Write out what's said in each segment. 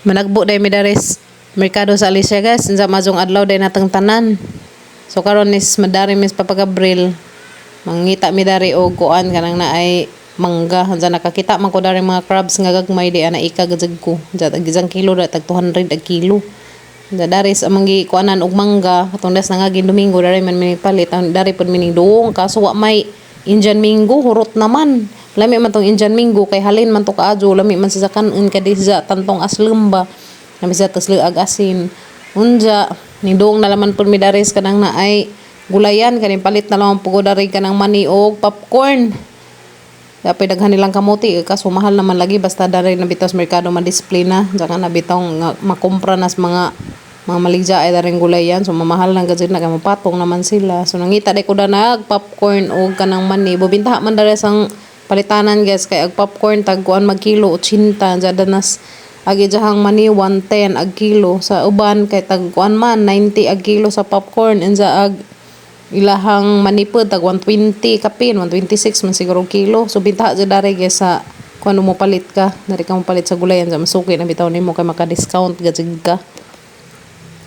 Managbo day mi daris merkado sa Alicia, guys. Unsa mazong adlaw day natang tanan. So karon is madari mis Papa Gabriel. Mangita mi dari og kuan, kanang naay mangga. Unsa nakakita man ko dari mga crabs nga gagmay di ana ika gajag ko. Unsa tag isang kilo da tag 200 ag kilo. Unsa dari sa amang kuanan og mangga katong das nangagin Domingo, dari man mi palit ang dari pud mining duong, kaso wa may Indian mango, hurot naman. Lami man tong Indian mango kay halin man to kaadyo, lami man sa kanon kay di siya tantong aslem ba. Lami siya tas ag asin. Unja ning duong na laman pud mi daris kanang naay gulayan, kaning palit na lang pud ko dari kanang mani og popcorn. Dapat daghan nilang kamuti eh, kaso mahal naman lagi. Basta dari na bitaw sa merkado ma-display na diyan na bitaw nga makumpra nas mga maligya ay daring gulayan, so mamahal lang gajud na kay mapatong naman sila. So nangita day ko da nag popcorn og kanang mani. Bubintaha man dere sang palitanan, guys, kay ag popcorn tag kuan mag kilo 80 jada nas agi jahang mani 110 ag kilo. Sa uban kay tag kuan man 90 ag kilo sa popcorn, unsa ag ilahang manipod tag 120 kapin, 126 man siguro kilo. So bintaha jud dari, guys, sa kung ano mo palit ka dari ka mo palit sa gulayan sa masuki na bitaw nimo kay maka-discount gajud ka.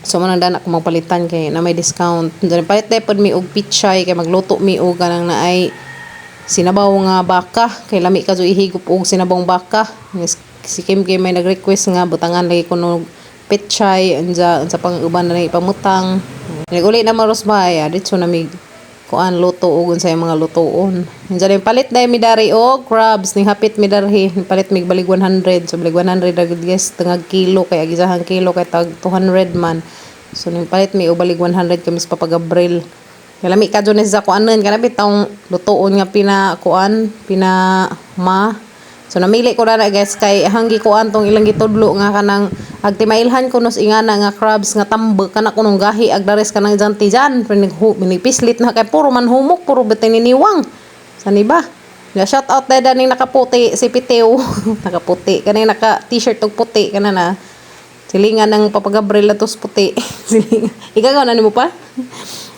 So man ang dana ko magpalitan kay na may discount. Then palit day pod mi og pichay kay magluto mi og kanang naay sinabaw nga baka kay lami ka ihigop og sinabawng baka. Si Kim Kim may nag-request nga butangan lagi kuno pechay, unsa unsa pang uban na ipamutang. Naguli na maros ba dito na mi kuan luto og unsay mga lutoon. Unsa din palit day mi dari og crabs ning hapit mi darhi, palit mig balig 100. So balig 100 ra gud, guys, tangag kilo kay ag isahang kilo kay tag 200 man. So ning palit mi og balig 100 kami sa Papa Gabriel. Kay lami kadto ni sa kuanon kana bitawng lutoon nga pina kuan pina ma. So namili ko na, guys, kay hanggi kuan tong ilang gitudlo nga kanang ag timailhan ko nos ingana nga crabs nga tambek kana kunong gahi ag dares kanang janti jan pislit na kay puro man humok, puro bitay niniwang sani ba. Ya, shout out dahil daning nakaputi si Pitew, nakaputi kaning naka t-shirt og puti kana na silingan ng Papa Gabriel atos puti silingan ikaw na nimo pa.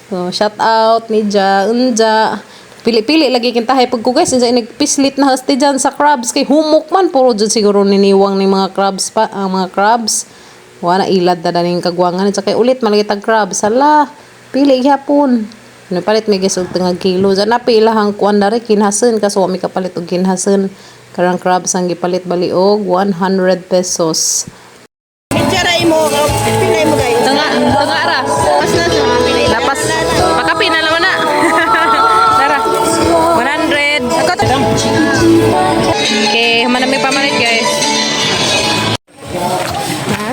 So shout out ni Ja. Unja pili-pili lagi kintahay pag ko, guys. Unsa nagpislit na hasti dyan sa crabs kay humok man, puro dyan siguro niniwang ni mga crabs pa ang mga crabs. Wala ilad na daning kagwangan at kay ulit malagi tag crabs. Hala, pili gyapon. Napalit may, guys, og tangag kilo. Diyan na pilahang kuan dari kinhasen, kaso wa mi kapalit og kinhasen. Karang crabs ang gipalit bali og 100 pesos. Picture mo, pilay mo guys. Tunga, tunga ra. Pas na siya. Lapas. Pakapi na naman na. Tara. 100. Ako to. Okay, human na may pamalit, guys. Ha?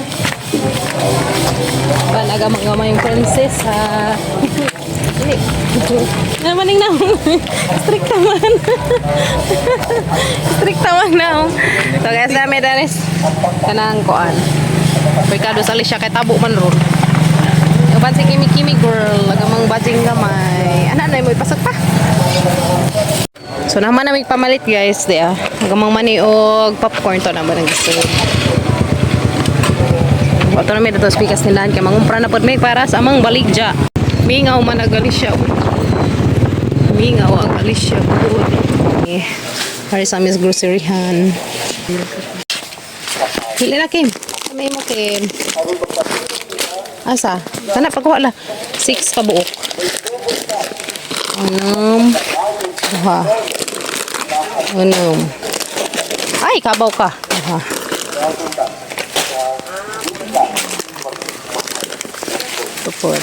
Ban aga mga yung princess ha. Dili. Naman ning na. Strict naman. Strict naman na. So guys, dami daris. Kanang kuan. Merkado sa Alicia kay tabo man ron. Uban si Kimi Kimi girl, agamang bajing gamay. Ana na mo ipasok pa. So naman na may pamalit, guys, di ah. Agamang mani og popcorn to naman ang gusto. Ato na may dato speakers nila kay mangumpra na pod may para sa amang baligya. Mingaw man ag Alicia. Mingaw ang Alicia. Eh, para sa amis groceryhan. Pili na, Kim. May mo, Kim. Asa? Kana pagkuha la. 6 ka buok. Unom. Duha. Unom. Ay, kabaw ka. Duha. Tupod.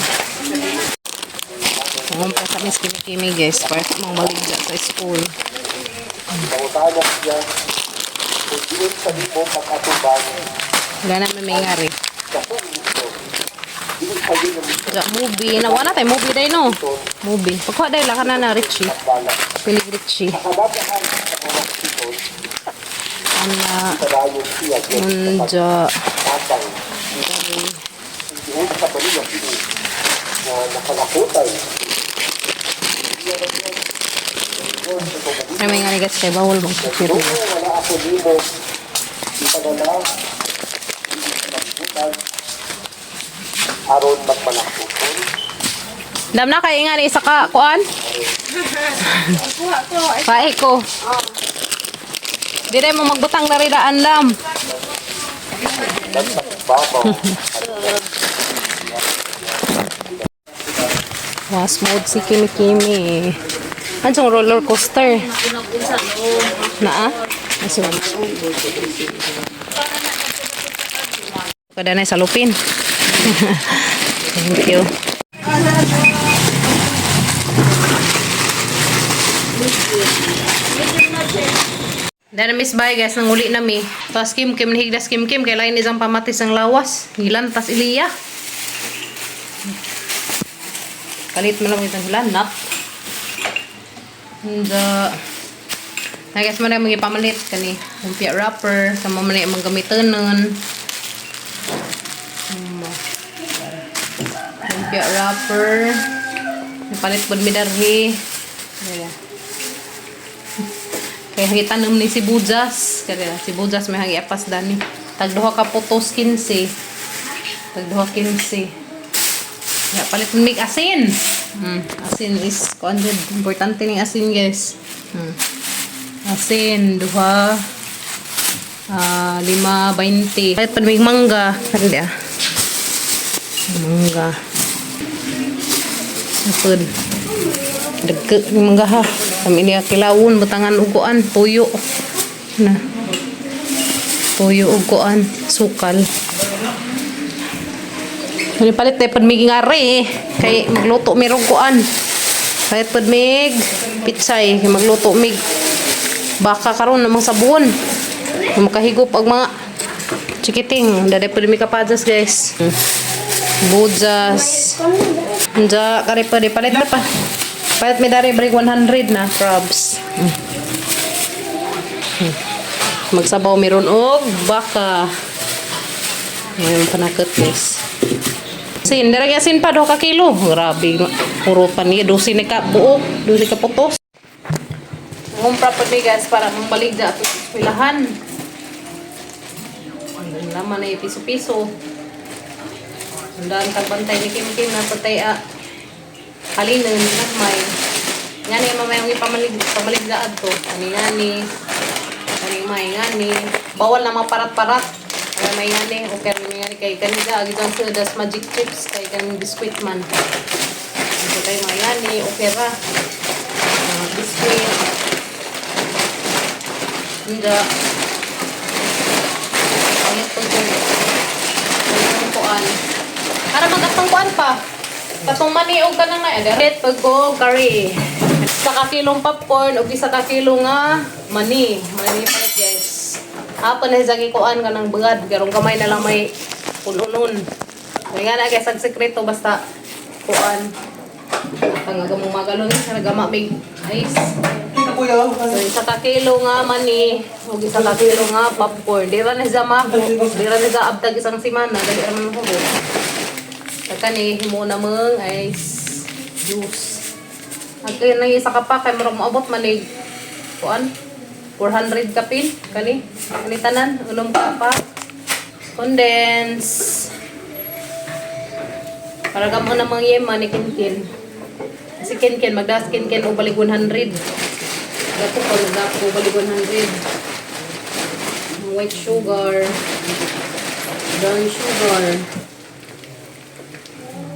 Pangumpra sa mis kimi-kimi, guys, para sa mga baligya sa school. Wala naman may ngari. Ja, movie. Nawa na tayo. Movie day, no? Movie. Pagkuha day lang ka na na, Richie. Pilig Richie. Ana. Unja. Ay, may ngari, guys. Kay bawal bang kikiro. Aron magmalaktuton. Dam na kay nga ni isa ka kuan. Pae ko. Dire mo magbutang dari daan dam. Nagpakibabaw. Wow, smooth si Kimi Kimi. Ano roller coaster? Naa? Asa ba? Kada na sa lupin. Thank you. Dana miss bye guys, nanguli na mi. Tapos Kim Kim nihigdas Kim Kim kay lain isang pamatis ang lawas. Ngilantas iliya. Kalit mo lang itong hilanap. And, I guess mo na mga pamalit kani lumpia wrapper sa mga man ang gamitonon. Lumpia wrapper. Palit pod mi darhi. Kaya. Kaya hangi tanom ni si Bujas. Kaya si Bujas may hangi apas dani. Tag duha ka putos 15. Tag duha 15. Ya, palit mo mig asin. Asin is kuan jud, importante ning asin, guys. Asin duha, ah, lima 20. Palit pa mig mangga. Kari ah. Mangga. Apod. Dagke ni mangga ha. Kami niya kilawon butangan uguan tuyo. Na. Tuyo uguan sukal. Ano palit tayo pad mig ngari kay magluto mi rong kuan. Palit pad mig pitsay kay magluto mig baka karon namang sabon. Makahigop ang mga chikiting. Daday pad mi kapajas, guys. Bujas. Unja kari pa di palit na pa. Palit mi dari break 100 na crabs. Magsabaw meron og baka. Ngayon panakot, guys. Sin, dara asin pa 2 ka kilo. Grabe, puro pa niya. 12 na ka buok, 12 ka putos. Ngumpra pa mi guys para mong da ato sa eskwelahan. Ang laman na piso-piso. Tandaan tag bantay ni Kim Kim na patay a halinan nagmay. Ngani mamay ang ipamalig pamalig da adto. Ani ngani. Ani may ngani. Bawal na maparat-parat. Ay may ngani okay may ngani kay kanida agi dyan sa das magic chips kay kan biscuit man. So kay may ngani okay ra. Mga biscuit. Hindi. Palit po itong kuan. Para magatong kuan pa. Katong mani og kanang na ederet pag ko curry. Isa ka kilong popcorn ug isa ka kilo nga mani. Mani palit, guys. Hapon na sa kuan kanang bugad karong kamay na lang may pununon. May nga na guys ang sekreto basta kuan. Ang aga mong magalon sa nagama mig ice. So, isa ka kilo nga mani, ug isa ka kilo nga popcorn. Di ra na siya maho, di ra na siya abtag isang semana, dali ra man mahubo. Sa kani himo na mong ice juice. Ang kaya nang isa ka pa kay murag moabot manig kuan 400 kapin kani kani tanan unom ka pa condense para kamo na mga yema ni Kinkin. Si Kinkin, magdas Kinkin o balig 100. Gato ko, nagdapo balig 100. White sugar. Brown sugar.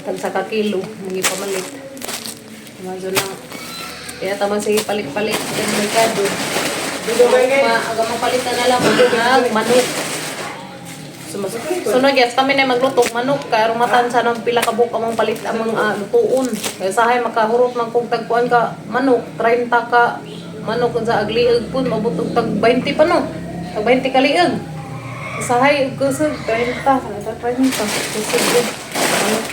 Tag sa kakilo, mga pamalit. Amazon na. Kaya tama sige palit-palit sa merkado. Ma, aga mapalitan na lang mga manok. Sunod yes, kami na magluto og manok kay aron matan sa nang pila ka buok among palit among lutuon. Kay sahay makahurot man kog tagkuan ka manok, 30 ka manok unsa aglieg pud maabot og tag 20 pa no. Tag 20 ka lieg. Sahay og kusog 30, nasa 30 kusog gud. Manok.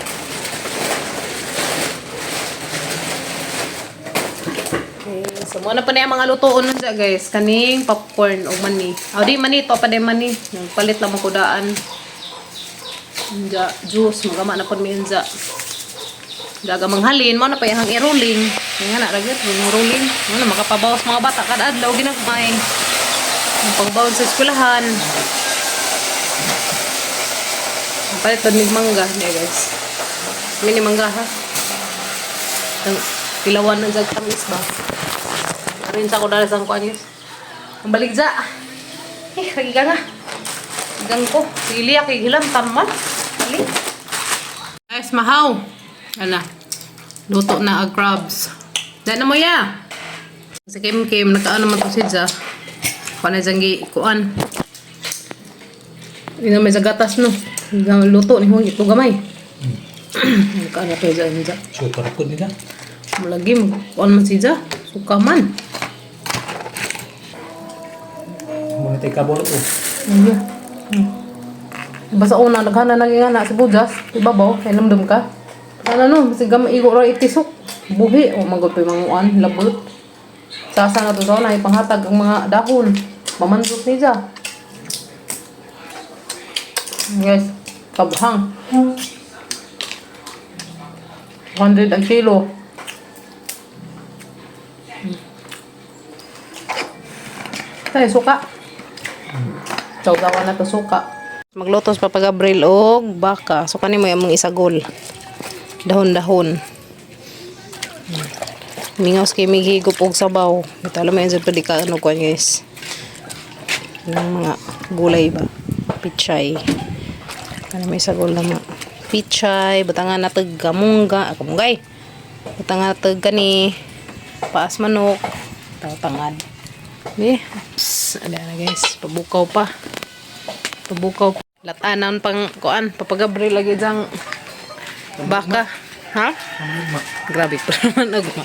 Okay, so muna pa na yung mga lutoon nun siya, guys. Kaning popcorn o mani. O di mani, to pa di mani. Nagpalit lang magkudaan. Unja, juice, magama na po mi unja. Daga manghalin, mo na pa yung i-rolling. Nga na, ragat, yung rolling. Mo na, makapabawas mga bata. Kada adlaw, ginagmay. Ang pangbaon sa eskwelahan. Ang palit pa mig mangga. Niya, guys. Mini mangga, ha? Ang pilawan ng jag tamis ba? Rin sa ko dala sa kuan, guys. Ang baligja. Eh, lagi ka nga. Gang ko. Sili kay hilantan man. Dali. Guys, mahaw. Ana. Luto na ang crabs. Diyan na mo ya. Si Kim Kim, nakaano man to si Ja. Kuan na dyan gi, kuan. Ina may gatas no. Luto ni Huwag ito gamay. Nakaano to dyan Ja. Super ko nila. Malagi, kuan man si Ja. Suka man. Muna tayo kabolo ko. Iya. Basta una, naghana na nga na si Bujas. Ibabaw, kay namdam ka. Sana no, kasi gamay igo ra itisok. Buhi, o magod pa yung mga uan, labot. Sasa na to sa una, ipanghatag ang mga dahon. Mamandot ni Ja. Yes, kabhang. 100 ang kilo. Tayo, suka. Tawgawan na to suka. Maglutos pa Gabriel og baka. So kani mo among isagol. Dahon-dahon. Mingaw kay migigop og sabaw. Bitaw alam mo yun pwede ka ano kuan guys. Yung mga gulay ba? Pichay. Ano may isagol na mga pichay, butangan na tag gamungga, ah, kamunggay. Butangan na tag kani paas manok, tawtangad. Eh, oops, ala na guys, pabukaw pa. Pabukaw pa. Latanan pang kuan, papagabril lagi diyang baka. Ha? Grabe pa naman ugma.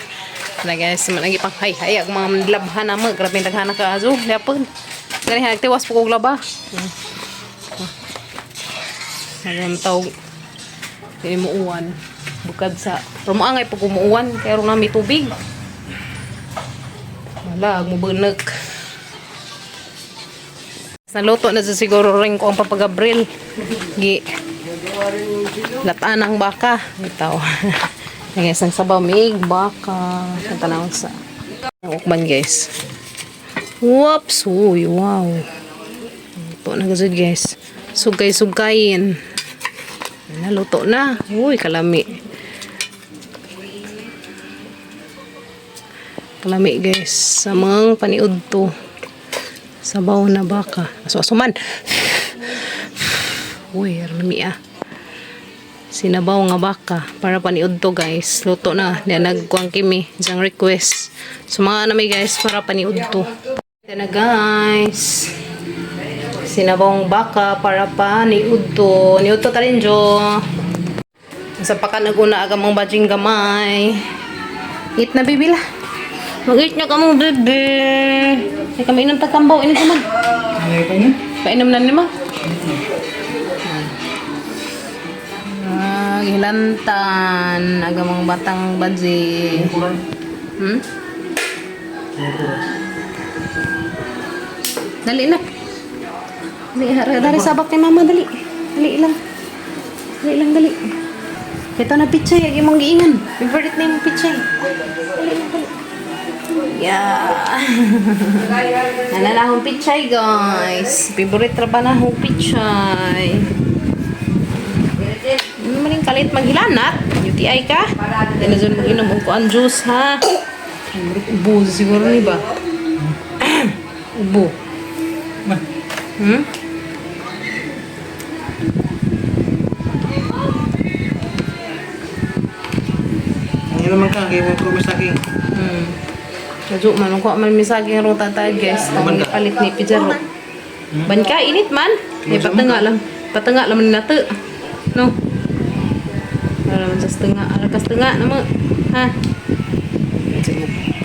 Na guys, man lagi pang hay hay ang mga labhan na mo, grabe daghan na kaazo. Yapon. Gani nagtiwas po kog laba. Nagam tawg dili mo uwan. Bukad sa rumuangay pag umuuwan kay ron nami tubig. Wala, mo bunak. Naluto na sa siguro rin ko ang papagabril. Gi. Lataan ang baka. Itaw. Guys, ang sabaw mig baka. Ang tanaw sa ukman guys. Whoops! Uy, wow. Luto na gazud guys. Sugay sugayin. Naluto na. Uy, kalami. Kalami guys. Sa mga paniud to. Sabaw na baka. Aso aso man. Uy, arami ah. Sinabaw nga baka para paniud to guys. Luto na. Diyan nagkuang kimi. Isang request. So mga nami guys para paniud to. Ito na guys. Sinabawng baka para paniud to. Niud to tarin jo. Sa pakan naguna aga mong bajing gamay. Eat na bibi lah. Mag-eat na ka mong bebe. Ay kami inom tagkambaw. Inom ka man. Ano pa niya? Painom na nima. Ah, gilantan. Aga mga batang badzi. Hmm? Dali na. Dali, dari sabak ni mama, dali. Dali lang. Dali lang, dali. Ito na pichay, ang imong giingan. Favorite na imong pichay. Dali lang, dali. Yeah. Nalala akong pichay, guys. Favorite ra ba na akong pichay? Ano man yung kalit maghilanat? UTI ka? Yan na dyan mag-inom og kuan juice, ha? Ay, murag Ubo siguro ni ba? Ubo. Ano naman ka? Kaya mo promise aking. Kadyo man, ko man misaging ruta tayo guys. Tawag palit ni Pijaro. Ban ka, init man. Eh, patanga lang. Patanga lang man nato. No? Wala naman sa setengah. Ala ka setengah nama. Ha?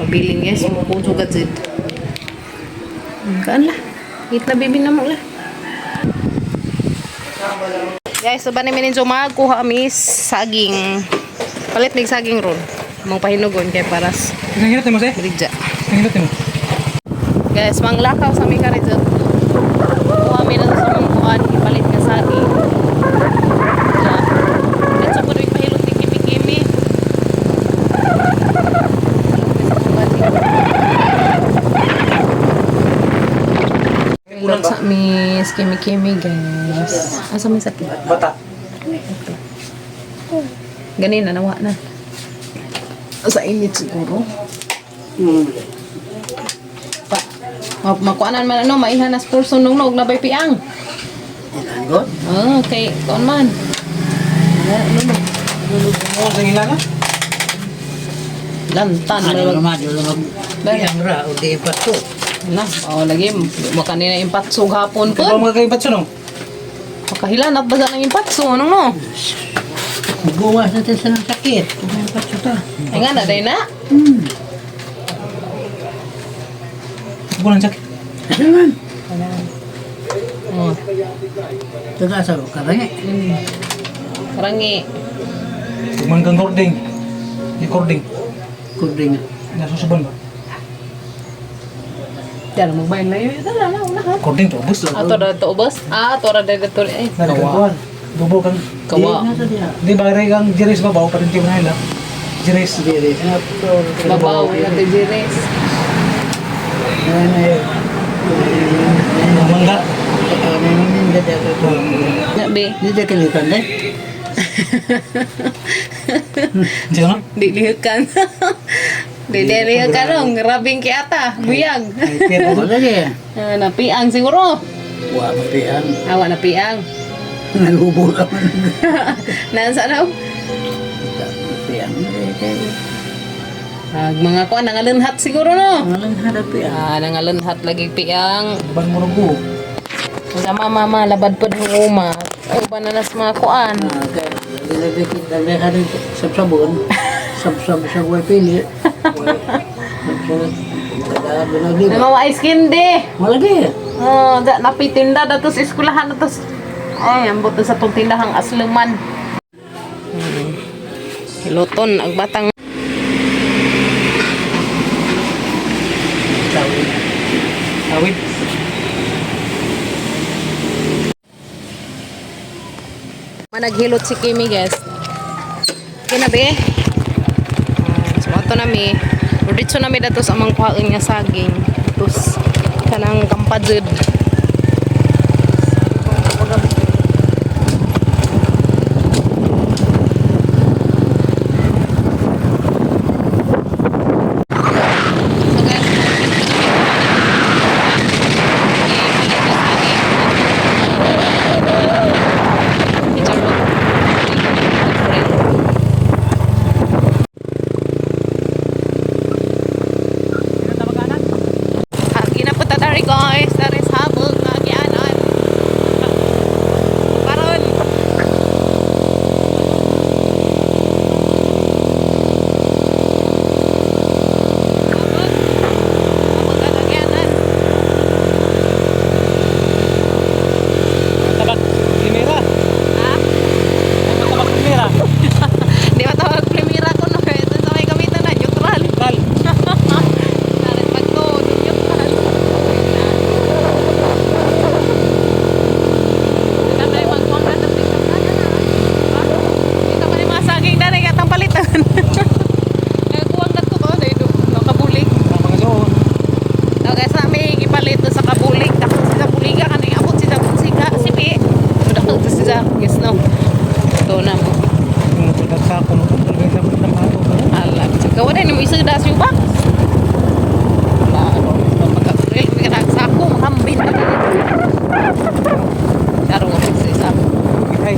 Pabiling guys. Mukujo ka zid. Kaan lah. Eat na bibi na mo lah. Guys, so ba namin ninyo magkuha kami saging. Palit mig saging ron. Mong pahinugon kay paras. Isang hilot mo, sir? Baligya. Isang hilot mo. Guys, manglakaw sa mi karizot. Kuha mi na sa mga kuan, ipalit nga saging. Ja. Diretso po rin pahilot ni Kimi Kimi. Hilot sa miss Kimi Kimi guys. Asa may sakit? Bata. Ganina, nawa na. Sa init siguro. Pa, makuanan man ano, maihanas person nung nog nabay piang. Nanggot? Oh, kay kuan man. Oo, sa ilana. Lantan. Ano naman, yung mag... Yang ra, o di ipato. Na, oh, lagi mo kanina impatso hapon Kaya po. mga kayo no? Makahilanat ba sa nang impatso ano no? Magawas natin sa ng sakit. Kung may ipato ta. Ay nga na day na. Bulan sakit. Ano man? Oh, Taga sa karangi. karangi. Huwag kang recording. Recording. Kudring. Nasusuban ba? Diyan mo ba layo? Dala na una ha. Recording to, ubos. Ato ra to ubos. Ah, ato ra day to eh. Kawa. Dubo kang. Kawa. Nasa diya. Di ba rin kang jiris babaw pa rin tiyo na nila. Jiris. Diri. Babaw na te jiris. Mangga. Na be. Hindi ka kalitan eh. Hindi na? Di lihukan. Di di lihukan rong, rabing kiata, buyag. Ay, pero Wala niya. Ah, napiang siguro. Wa mapiang. Awa napiang. Nagubo ka man. Nasa na? Mapiang. Ag mga kuan nangalinhat siguro no. Walang harap piang. Ah, nangalinhat lagi piang. Ban mo rugo. Sa mama mama labad pod ang uma. Ay uban na nas mga kuan. Sab-sabon. Sab-sab sa way pili. May mga ice candy. Wala di. Oh, da napitinda dato sa eskwelahan dato. Ay, ambot na sa tong tindahang asluman. Hiloton ang batang Awit. Managhilot si Kimi, guys. Kina be? So ato na mi. Diretso na mi dato sa amang kuhaon nga saging. Tapos kanang kampajud. So guys, Ginapunta dari guys, dari sa habog nga gianan. Karon. Habog. Habog nga gianan. Tabak primera. Ha? Tabak primera. Di ba tawag primera ko no? Ito sa may gamitan na, neutral. Kal. Narin pag to, neutral. Dito tayo magkuhan na ng picture na na. Dito pa rin mga saging na rin atang palitan. Nagkuwang na to ko, dito. Nakabulig. Mga so. Okay, sa may gipalit sa kabulig. Dako si sa buliga kaning abot si sa siga sipi. Dako si sa yes no. Ito na mo. Yung sa ako no. Sa ng bato. Ala, gawa na mo isa da siya ba? Wala, ano, magka-grill, may sako, makambin na dito. Karo nga sa isa. Ay.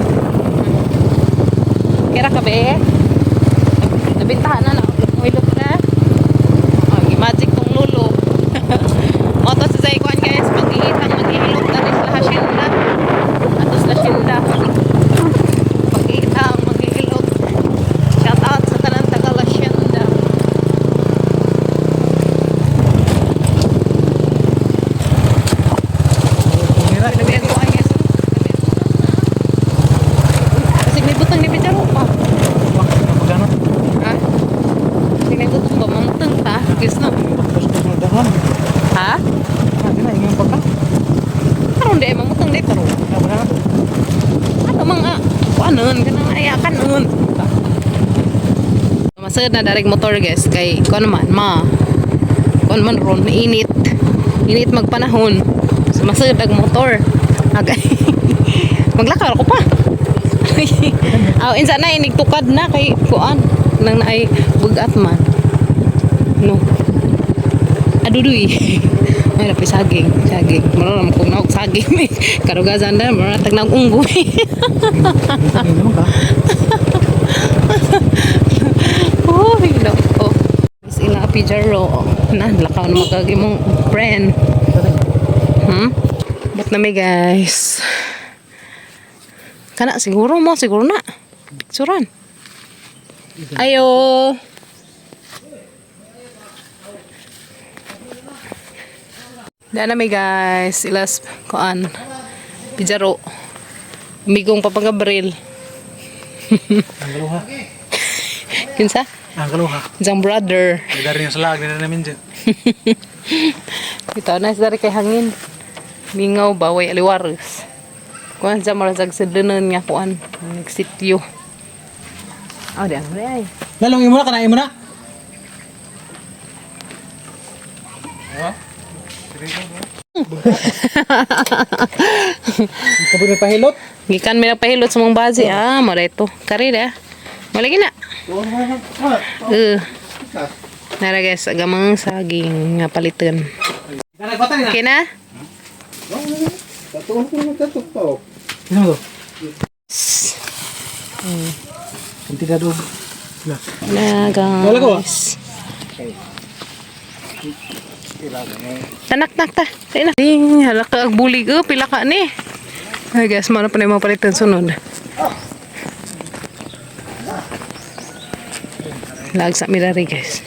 Kira ka be? Nabintahan na na, hilok na. Oh, magic tong lulo. Moto sa Zaykuan guys, pag-iitang maghihilok na rin sa hacienda. Atos la hacienda. Pag-iitang maghihilok. Shout out sa tanan taga la hacienda. Primera. Labihan ko ay guys. Kasi may butang ni Picharo pa. Wah, magkano? Ha? Kasi may butang ba? Mamutang ta. Guys no? Tapos ko sa dahan. Ha? Ah, di na ingon pa ka. Karon di ay mamutang dito. Magkano to? Ano mga kuanon kanang ayakan nun. Masad na darig motor guys kay kuan man ma. Kuan man ron init. Init magpanahon. So masad ag motor. Ag maglakar ko pa. Aw insa na inig tukad na kay kuan nang naay bugat man. No. Aduduy. Ay, napi saging, saging. Mura naman kung naog saging ni. Karugasan na, mura tag naog unggoy. Saging naman ka. Oh, loko. Is ila pijaro. Na, lakaw na magkagi mong friend. Ba't na may guys? Kana, siguro mo, siguro na. Picturean. Ayo. Daan na may guys. Ilas, kuan. Pijaro. Amigong Papa Gabriel. Ang kaluha. Kinsa? Ang kaluha. Isang brother. Dari yung slag, nila namin dyan. Ito na dari kay hangin. Mingaw ba way aliwaros. Kuan sa marasag sa dunon nga kuan nagsityo. Oh, di ang ay. Lalong imo na, kanain mo na. Kabi may pahilot. Gikan mi nagpahilot sa mong bazi. Ah, mara ito. Kari da. Malagi na. Eh. Nara guys, agamang saging nga palitan. Nagpatay na. Okay na? Ano mo to? Kunti na doon. Na. Na Wala ko, ah. guys. Tanak nak ta. Tayo na. Ding, hala ka ag bulig oh, pila ka ni. Ay guys, mano pa na yung mga palitan sunod. Lag sa mirari guys.